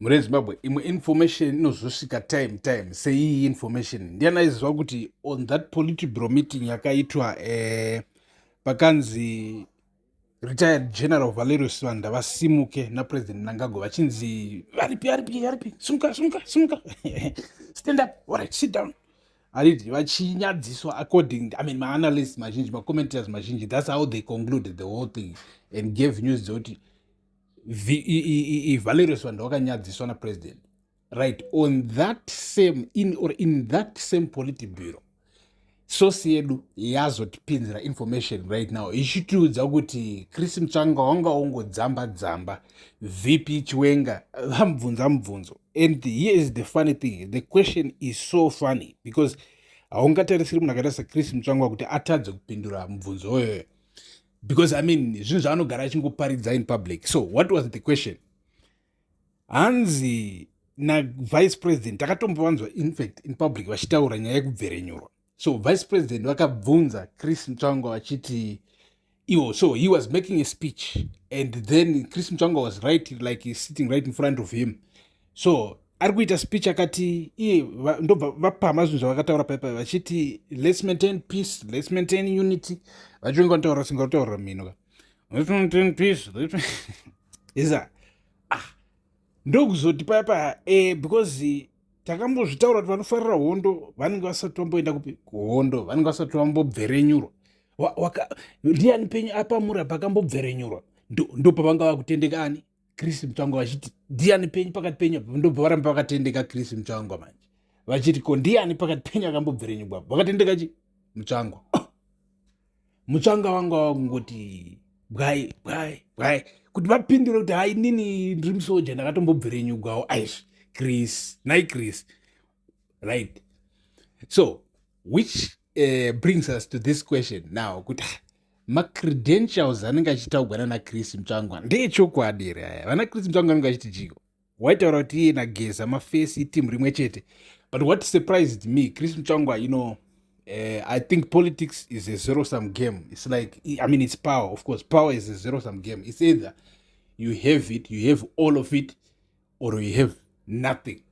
Mune Zimbabwe, imwe information inozosvika time time seiyi information. Ndiani aiziva kuti on that Politburo meeting yakaitwa, pakanzi retired General Valerio Sibanda vasimuke naPresident Mnangagwa, vachinzi, "Varipi? Varipi? Varipi? Simuka, simuka, simuka, stand up. Alright, sit down." Handiti vachinyadziswa? According, I mean, maanalysts mazhinji, macommentators mazhinji, that's how they concluded the whole thing and gave news dzekuti Valerio Sibanda wakanyadziswa napresident, right? On that same in or in that same Politburo, source yedu yazotipinzira information right now ichitiudza kuti Chris Mutsvangwa wanga ungodzamba dzamba VP Chiwenga, vamubvunza mubvunzo. And here is the funny thing: the question is so funny because haungatarisiri munhu akaita saChris Mutsvangwa kuti atadze kupindura mubvunzo oyoyo, because, I mean, zvinhu zvaanogara achingoparidza in public. So what was the question? Hanzi navice president, takatombovanzwa infact in public vachitaura nyaya yekubverenyurwa. So vice president vakabvunza Chris Mutsvangwa vachiti iwo, so he was making a speech and then Chris Mutsvangwa was right, like he's sitting right in front of him. So ari kuita speech, akati iye, ndobva vapama zvinhu zvavakataura paipai vachiti, "Let's maintain peace, let's maintain unity." VaChiwenga vanotaura singa kutaurira mhino ka, "Let's maintain peace." Isa, ah, ndokuzoti paipa, because takambozvitaura kuti vanofarira hondo vanenge vasati vamboenda kupi? Kuhondo. Vanenge vasati vambobverenyurwa. Ndiani penyu apamura pakambobverenyurwa? Ndo pavanga vakutendeka ani? Chris Mutsvangwa. Vachiti, "Ndiani penyu pakati penyu?" Ndobva varamba vakatendeka Chris Mutsvangwa manje, vachiti, "Ko ndiani pakati penyu akambobverenyurwa?" Vakatendeka chi? Mutsvangwa. Mutsvangwa vanga vakungoti bwai bwai bwai kuti vapindure kuti, "Hai, nini ndiri musoja, ndakatombobverenyugwawo." Aizvi, Chris, nai Chris, right? So which brings us to this question now, kuti macredentials anenge achitaugwa nana Chris Mutsvangwa ndeechokwadi here aya? Vana Chris Mutsvangwa anenge achiti chiko? Waitaura kuti iye naGeza mafesi team rimwe chete. But what surprised me, Chris Mutsvangwa, I think politics is a zero sum game. It's like, I mean, it's power. Of course, power is a zero sum game. It's either you have it, you have all of it, or you have nothing.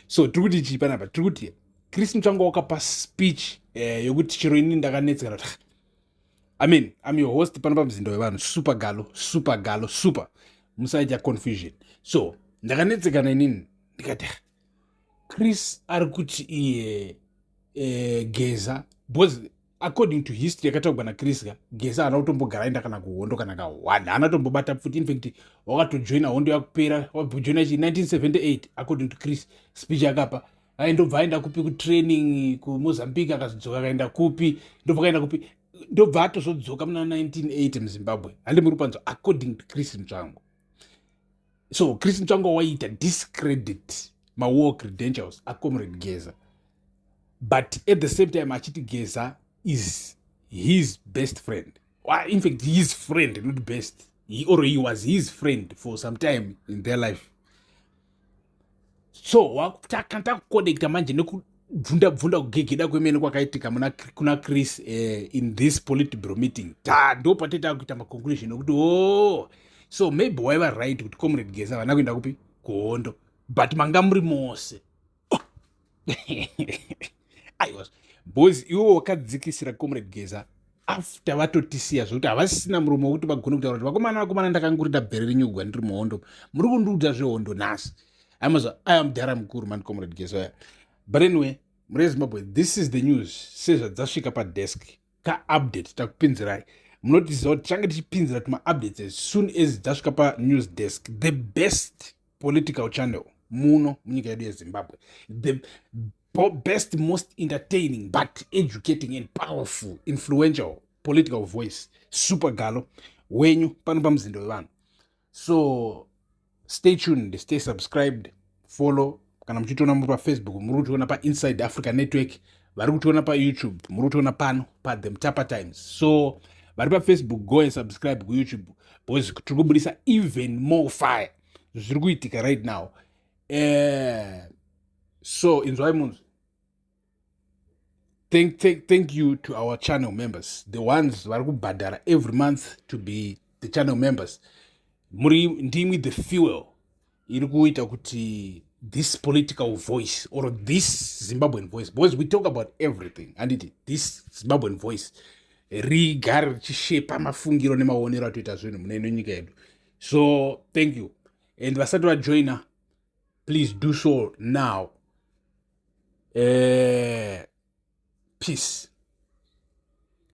So tiri kuti chii panapa? Tiri kuti Chris Mutsvangwa wakapa speech yokuti chero ini ndakanetsekana kuti, I mean, I'm your host pano pamuzinda wevanhu, Super Galo, Super Galo, super, musaita confusion. So ndakanetsekana inini, ndikati Chris ari kuti iye, Geza, because according to history yakataurwa naChris ka, Geza haana kutombogara aenda kana kuhondo kana ka1, haana tombobata pfuti. Infact, wakatojoina hondo yakupera, wajoina chi 1978, according to Chris speech yakapa. Ndobva aenda kupi? Kutraining kuMozambique. Akazodzoka, akaenda kupi? Ndobva akaenda kupi? Ndobva atozodzoka muna 1980 muZimbabwe. Handi muri kupanzwa? According to Chris Mutsvangwa. So Chris Mutsvangwa waiita discredit mawar credentials acomrade Geza, but at the same time achiti Geza is his best friend. Well, in fact, his friend, not best, he was his friend for some time in their life. So takuconnecta manje nekubvunda bvunda, kugegeda kwemene kwakaitika kuna Chris in this Politburo meeting. Ta ndo pateta kuita maconclusion ekuti, oh, so maybe waiva right kuti comrade Geza vana kuenda kupi? Kuhondo. But manga muri mose. Oh. Aiwa, because iwo wakadzikisira comrade Geza after vatotisiya, zvokuti havasisina muromo wekuti vagone kutaura kuti, "Vakomana, vakomana, ndakanguri ndabverenyugwa ndiri muhondo, muri kundiudza zvehondo nhasi." Amazo aya mudhara mukuru mani, comrade Geza aya. But anyway, muri Zimbabwe, this is the news sezvadzasvika padesk, kaupdate takupinzirai. Munotiziva kuti tichange tichipinzira tumaupdates as soon as dzasvika panews desk, the best political channel muno munyika yedu yeZimbabwe, the best, most entertaining but educating and powerful, influential political voice, Super Galo wenyu pano pamuzinda wevanhu. So stay tuned, stay subscribed, follow. Kana muchitiona muri paFacebook, muri kutiona paInside Africa Network. Vari kutiona paYouTube, muri kutiona pano paThe Mutapa Times. So vari paFacebook, go and subscribe kuYouTube, because tiri kubudisa even more fire zviri kuitika right now. So inzwai munzwi. Thank you to our channel members, the ones vari kubhadhara every month to be the channel members. Muri ndimi the fuel iri kuita kuti this political voice or this Zimbabwean voice, because we talk about everything, handiti? This Zimbabwean voice rigare richishepa mafungiro nemaonero atoita zvinhu mune ino nyika yedu. So thank you, and vasati vajoina, please do so now. Peace.